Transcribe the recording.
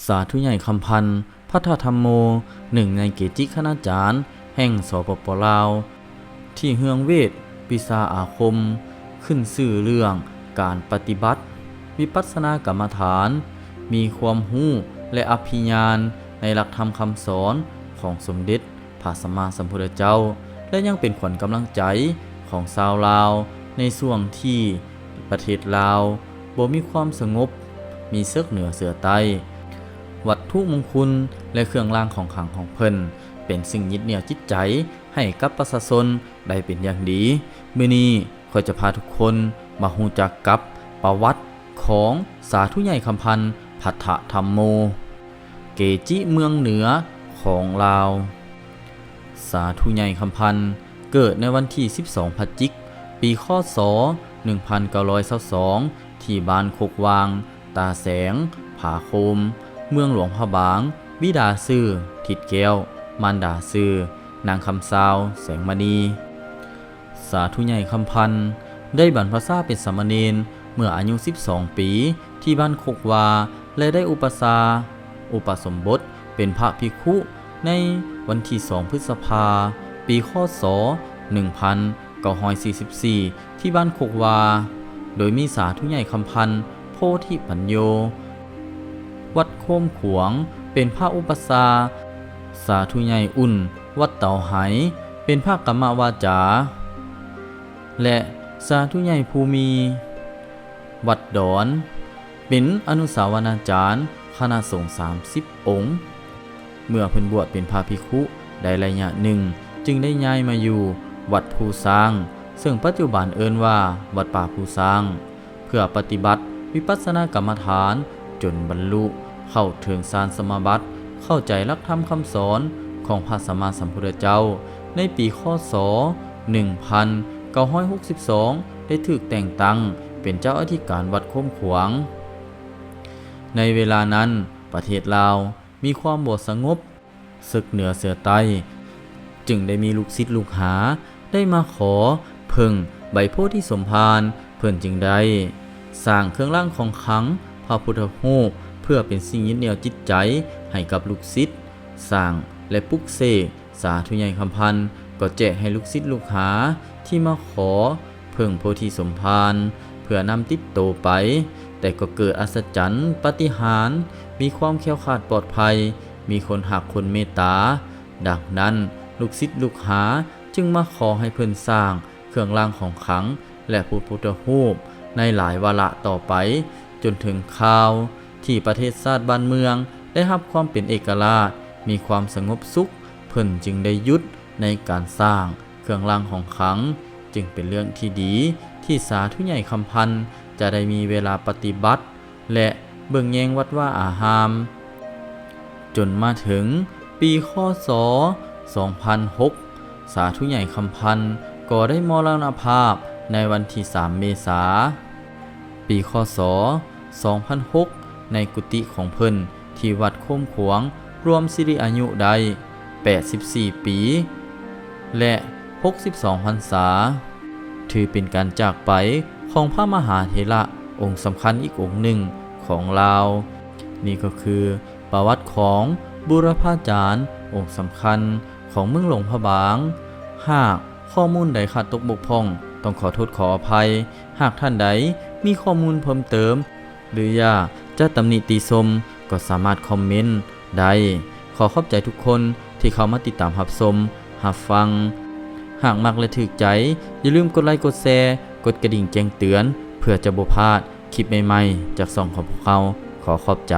ສາທຸໃຫຍ່ຄຳພັນ ພັດທະທຳໂມ ໜຶ່ງໃນເກຈິຄະນາຈານແຫ່ງ ສປປ ລາວ ທີ່ເຮືອງເວດວິຊາອາຄົມ ຂຶ້ນຊື່ເລື່ອງການປະຕິບັດວິປັດສະນາກຳມະຖານ, ມີຄວາມຮູ້ ແລະ ອະພິຍານໃນຫຼັກທຳຄຳສອນຂອງສົມເດັດພະສຳມາສຳພຸດທະເຈົ້າ ແລະ ຍັງເປັນຂວັນກຳລັງໃຈຂອງຊາວລາວໃນຊ່ວງທີ່ ປະເທດລາວບໍ່ມີຄວາມສະຫງົບ, ມີເສິກເໜືອເສືອໃຕ້. ວັດຖຸມົງຄຸນ ແລະ ເຄື່ອງລາງຂອງຂລັງຂອງເພິ່ນ ເປັນສິ່ງຍຶດໜຽວຈິດໃຈໃຫ້ກັບປະຊາຊົນໄດ້ເປັນຢ່າງດີ. ມື້ນີ້ຂ້ອຍຈະພາທຸກຄົນມາຮູ້ຈັກກັບປະຫວັດຂອງສາທຸໃຫຍ່ຄຳພັນ ພັດທະທຳໂມ ເກຈິເມືອງເໜືອຂອງລາວ. ສາທຸໃຫຍ່ຄຳພັນ ເກີດໃນວັນທີສິບສອງ ພະຈິກ ປີ ຄ.ສ. ໜຶ່ງພັນເກົ້າຮ້ອຍຊາວສອງ ທີ່ບ້ານຄົກຫວ່າງ, ຕາແສງ, ຜາໂຄມ, ເມືອງຫຼວງພະບາງ. ບິດາຊື່ ທິດແກ້ວ, ມານດາຊື່ ນາງຄຳຊາວ ແສງມະນີ. ສາທຸໃຫຍ່ຄຳພັນ ໄດ້ບັນພະຊາເປັນສາມະເນນເມື່ອອາຍຸສິບສອງປີ ທີ່ບ້ານຄົກຫວ່າ ແລະ ໄດ້ອຸປະຊາ ອຸປະສົມບົດເປັນພະພິກຂຸໃນວັນທີສອງ ພຶດສະພາ ປີ ຄ.ສ. ໜຶ່ງພັນເກົ້າຮ້ອຍສີ່ສິບສີ່ ທີ່ບ້ານຄົກຫວ່າ ໂດຍມີສາທຸໃຫຍ່ຄຳພັນ ໂພທິປັນໂຍ ວັດໂຄມຂວາງ ເປັນພະອຸປະຊາ, ສາທຸໃຫຍ່ອຸ່ນ ວັດເຕົາໄຫ ເປັນພະກຳມະວາຈາ ແລະ ສາທຸໃຫຍ່ພູມີ ວັດດອນ ເປັນອະນຸສາວະນາຈານຄະນະສົງສາມສິບອົງ. ເມື່ອເພິ່ນບວດເປັນພະພິກຂຸໄດ້ໄລຍະໜຶ່ງ ຈຶ່ງໄດ້ຍ້າຍມາຢູ່ວັດພູຊ້າງ ເຊິ່ງປັດຈຸບັນເອີ້ນວ່າວັດປ່າພູຊ້າງ ເພື່ອປະຕິບັດວິປັດສະນາກຳມະຖານ ຈົນບັນລຸເຂົ້າເຖິງຊານສະມາບັດ, ເຂົ້າໃຈຫຼັກທຳຄຳສອນຂອງພະສຳມາສຳພຸດທະເຈົ້າ. ໃນປີ ຄ.ສ. ໜຶ່ງພັນເກົ້າຮ້ອຍຫົກສິບສອງ ໄດ້ຖືກແຕ່ງຕັ້ງເປັນເຈົ້າອະທິການວັດໂຄມຂວາງ. ໃນເວລານັ້ນ ປະເທດລາວມີຄວາມບໍ່ສະຫງົບ, ເສິກເໜືອເສືອໃຕ້, ຈຶ່ງໄດ້ມີລູກສິດລູກຫາໄດ້ມາຂໍເພິ່ງໃບໂພທິສົມພານ, ເພິ່ນຈຶ່ງໄດ້ສ້າງເຄື່ອງລາງຂອງຂລັງພະພຸດທະຮູບ ເພື່ອເປັນສິ່ງຍຶດໜຽວຈິດໃຈໃຫ້ກັບລູກສິດ, ສ້າງ ແລະ ປຸກເສກ. ສາທຸໃຫຍ່ຄຳພັນກໍແຈກໃຫ້ລູກສິດລູກຫາທີ່ມາຂໍເພິ່ງໂພທິສົມພານ ເພື່ອນຳຕິດໂຕໄປ, ແຕ່ກໍເກີດອັດສະຈັນປາຕິຫານ, ມີຄວາມແຄ້ວຄາດປອດໄພ, ມີຄົນຮັກຄົນເມດຕາ. ດັ່ງນັ້ນ ລູກສິດລູກຫາຈຶ່ງມາຂໍໃຫ້ເພິ່ນສ້າງເຄື່ອງລາງຂອງຂລັງ ແລະ ພະພຸດທະຮູບໃນຫຼາຍວາລະຕໍ່ໄປ, ຈົນເຖິງຄາວທີ່ປະເທດຊາດບ້ານເມືອງໄດ້ຮັບຄວາມເປັນເອກະລາດ, ມີຄວາມສະຫງົບສຸກ, ເພິ່ນຈຶ່ງໄດ້ຢຸດໃນການສ້າງເຄື່ອງລາງຂອງຂລັງ. ຈຶ່ງເປັນເລື່ອງທີ່ດີທີ່ສາທຸໃຫຍ່ຄຳພັນຈະໄດ້ມີເວລາປະຕິບັດ ແລະ ເບິ່ງແຍງວັດວາອາຮາມ. ຈົນມາເຖິງປີ ຄ.ສ. ສອງພັນຫົກ ສາທຸໃຫຍ່ຄຳພັນກໍໄດ້ມໍລະນະພາບໃນວັນທີສາມ ເມສາ ປີ ຄ.ສ. ສອງພັນຫົກ ໃນກຸຕິຂອງເພິ່ນທີ່ວັດໂຄມຂວາງ ລວມສິລິອາຍຸໄດ້ແປດສິບສີ່ປີ ແລະ ຫົກສິບສອງພັນສາ. ຖືເປັນການຈາກໄປຂອງພະມະຫາເຖລະອົງສຳຄັນອີກອົງໜຶ່ງຂອງລາວ. ນີ້ກໍຄືປະຫວັດຂອງບູລະພາຈານອົງສຳຄັນຂອງເມືອງຫຼວງພະບາງ. ຫາກຂໍ້ມູນໃດຂາດຕົກບົກຜ່ອງ ຕ້ອງຂໍໂທດຂໍອະໄພ. ຫາກທ່ານໃດມີຂໍ້ມູນເພີ່ມເຕີມ ຫຼື ຢາກຈະຕຳໜິຕິຊົມ ກໍສາມາດຄອມເມັນໄດ້. ຂໍຂອບໃຈທຸກຄົນທີ່ເຂົ້າມາຕິດຕາມຮັບຊົມຮັບຟັງ. ຫາກມັກ ແລະ ຖືກໃຈ, ຢ່າລືມກົດໄລ, ກົດແຊ, ກົດກະດິ່ງແຈ້ງເຕືອນ ເພື່ອຈະບໍ່ພາດຄລິບໃໝ່ໆຈາກຊ່ອງຂອງພວກເຮົາ. ຂໍຂອບໃຈ.